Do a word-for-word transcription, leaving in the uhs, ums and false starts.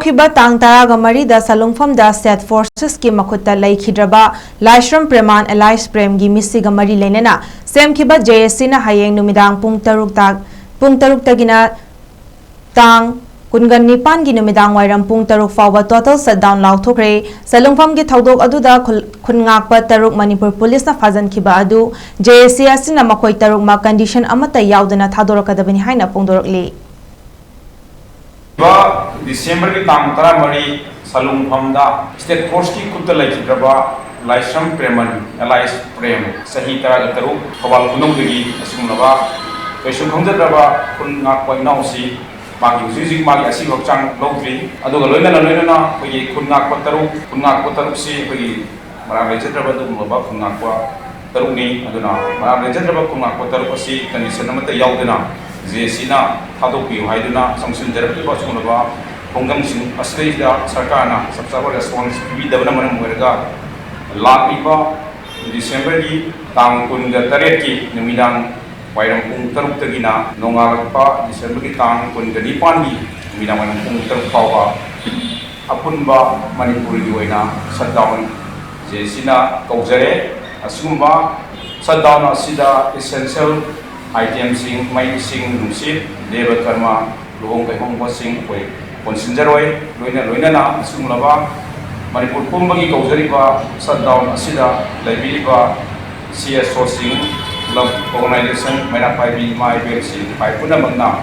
ꯍꯧꯈꯤꯕ ꯇꯥꯡ ꯇꯔꯥꯒ ꯃꯔꯤꯗ ꯁꯂꯨꯡꯐꯝꯗ ꯁ꯭ꯇꯦꯠ ꯐꯣꯔꯁꯦꯁꯀꯤ ꯃꯈꯨꯠꯇ ꯂꯩꯈꯤꯗ꯭ꯔꯕ ꯂꯥꯏꯁ꯭ꯔꯝ ꯄ꯭ꯔꯦꯃꯥꯟ alias ꯄ꯭ꯔꯦꯝꯒꯤ ꯃꯤꯁꯤꯒ ꯃꯔꯤ ꯂꯩꯅꯅ ꯁꯦꯝꯈꯤꯕ ꯖꯦ ꯑꯦ ꯁꯤꯅ ꯍꯌꯦꯡ ꯅꯨꯃꯤꯗꯥꯡ ꯄꯨꯡ ꯇꯔꯨꯛ ꯇꯥ-, ꯄꯨꯡ ꯇꯔꯨꯛꯇꯒꯤꯅ ꯇꯥꯡ ꯀꯨꯟꯒ ꯅꯤꯄꯥꯟꯒꯤ ꯅꯨꯃꯤꯗꯥꯡ ꯋꯥꯏꯔꯝ ꯄꯨꯡ ꯇꯔꯨꯛ ꯐꯥꯎꯕ total shutdown ꯂꯥꯎꯊꯣꯛꯈ꯭ꯔꯦ꯫ ꯁꯂꯨꯡꯐꯝꯒꯤ ꯊꯧꯗꯣꯛ ꯑꯗꯨꯗ ꯈꯨꯜ-, ꯈꯨꯟ ꯉꯥꯛꯄ ꯇꯔꯨꯛ ꯃꯅꯤꯄꯨꯔ ꯄꯨꯂꯤꯁꯅ ꯐꯥꯖꯤꯟꯈꯤꯕ ꯑꯗꯨ ꯖꯦ ꯑꯦ ꯁꯤ ꯑꯁꯤꯅ ꯃꯈꯣꯏ ꯇꯔꯨꯛꯃꯛ condition ꯑꯃꯠꯇ ꯌꯥꯎꯗꯅ ꯊꯥꯗꯣꯔꯛꯀꯗꯕꯅꯤ ꯍꯥꯏꯅ ꯐꯣꯡꯗꯣꯔꯛꯂꯤ꯫ ꯗꯤꯁꯦꯝꯕꯔꯒꯤ ꯇꯥꯡ ꯇꯔꯥꯃꯔꯤ ꯁꯂꯨꯡꯐꯝꯗ ꯁ꯭ꯇꯦꯠ ꯐꯣꯔꯁꯀꯤ ꯈꯨꯠꯇ ꯂꯩꯈꯤꯗ꯭ꯔꯕ ꯂꯥꯏꯁ꯭ꯔꯝ ꯄ꯭ꯔꯦꯃꯟ alias ꯄ꯭ꯔꯦꯝ, ꯆꯍꯤ ꯇꯔꯥꯒ ꯇꯔꯨꯛ, ꯊꯧꯕꯥꯜ ꯈꯨꯅꯧꯗꯒꯤ ꯑꯁꯤꯒꯨꯝꯂꯕ ꯀꯩꯁꯨ ꯈꯪꯖꯗ꯭ꯔꯕ ꯈꯨꯟ ꯉꯥꯛꯄ ꯏꯅꯥꯎꯁꯤ ꯃꯥꯒꯤ ꯍꯧꯖꯤꯛ ꯍꯧꯖꯤꯛ ꯃꯥꯒꯤ ꯑꯁꯤꯕ ꯍꯛꯆꯥꯡ ꯂꯧꯗ꯭ꯔꯤ꯫ ꯑꯗꯨꯒ ꯂꯣꯏꯅꯅ ꯂꯣꯏꯅꯅ ꯑꯩꯈꯣꯏꯒꯤ ꯈꯨꯟ ꯉꯥꯛꯄ ꯇꯔꯨꯛ, ꯈꯨꯟ ꯉꯥꯛꯄ ꯇꯔꯨꯛꯁꯤ ꯑꯩꯈꯣꯏꯒꯤ ꯃꯔꯥꯜ ꯂꯩꯖꯗ꯭ꯔꯕ ꯑꯗꯨꯒꯨꯝꯂꯕ ꯈꯨꯟ ꯉꯥꯛꯄ ꯇꯔꯨꯛꯅꯤ꯫ ꯑꯗꯨꯅ ꯃꯔꯥꯜ ꯂꯩꯖꯗ꯭ꯔꯕ ꯈꯨꯟ ꯉꯥꯛꯄ ꯇꯔꯨꯛ ꯑꯁꯤ condition ꯑꯃꯠꯇ ꯌꯥꯎꯗꯅ ꯖꯦ ꯑꯦ ꯁꯤꯅ ꯊꯥꯗꯣꯛꯄꯤꯌꯨ ꯍꯥꯏꯗꯨꯅ ꯆꯪꯁꯤꯟꯖꯔꯛꯂꯤꯕ ꯑꯁꯤꯒꯨꯝꯂꯕ ꯈꯨꯡꯒꯪꯁꯤꯡ ꯑꯁꯤꯗꯩꯗ ꯁꯔꯀꯥꯔꯅ ꯆꯞ ꯆꯥꯕ response ꯄꯤꯕꯤꯗꯕꯅ ꯃꯔꯝ ꯑꯣꯏꯔꯒ ꯂꯥꯛꯂꯤꯕ ꯗꯤꯁꯦꯝꯕꯔꯒꯤ ꯇꯥꯡ ꯀꯨꯟꯒ ꯇꯔꯦꯠꯀꯤ ꯅꯨꯃꯤꯗꯥꯡ ꯋꯥꯏꯔꯝ ꯄꯨꯡ ꯇꯔꯨꯛꯇꯒꯤꯅ ꯅꯣꯡꯉꯥꯜꯂꯛꯄ ꯗꯤꯁꯦꯝꯕꯔꯒꯤ ꯇꯥꯡ ꯀꯨꯟꯒ ꯅꯤꯄꯥꯟꯒꯤ ꯅꯨꯃꯤꯗꯥꯡ ꯋꯥꯏꯔꯝ ꯄꯨꯡ ꯇꯔꯨꯛ ꯐꯥꯎꯕ ꯑꯄꯨꯟꯕ ꯃꯅꯤꯄꯨꯔꯒꯤ ꯑꯣꯏꯅ shutdown ꯖꯦ ꯑꯦ ꯁꯤꯅ ꯀꯧꯖꯔꯦ꯫ ꯑꯁꯤꯒꯨꯝꯕ shutdown ꯑꯁꯤꯗ essential itemꯁꯤꯡ, ꯃꯩ, ꯏꯁꯤꯡ, ꯅꯨꯡꯁꯤꯠ, ꯗꯦꯕ ꯀꯔꯃ, ꯂꯨꯍꯣꯡ ꯀꯩꯍꯣꯡꯕꯁꯤꯡ ꯑꯩꯈꯣꯏ ꯀꯣꯟꯁꯤꯟꯖꯔꯣꯏ꯫ ꯂꯣꯏꯅ ꯂꯣꯏꯅꯅ ꯑꯁꯤꯒꯨꯝꯂꯕ ꯃꯅꯤꯄꯨꯔ ꯄꯨꯝꯕꯒꯤ ꯀꯧꯖꯔꯤꯕ shutdown ꯑꯁꯤꯗ ꯂꯩꯕꯤꯔꯤꯕ ꯁꯤ ꯑꯦꯁ ꯑꯣꯁꯤꯡ, club, organization, ꯃꯩꯔꯥ ꯄꯥꯏꯕꯤ ꯏꯃꯥ ꯏꯕꯦꯜꯁꯤꯡ, ꯏꯄꯥ ꯄꯨꯝꯅꯃꯛꯅ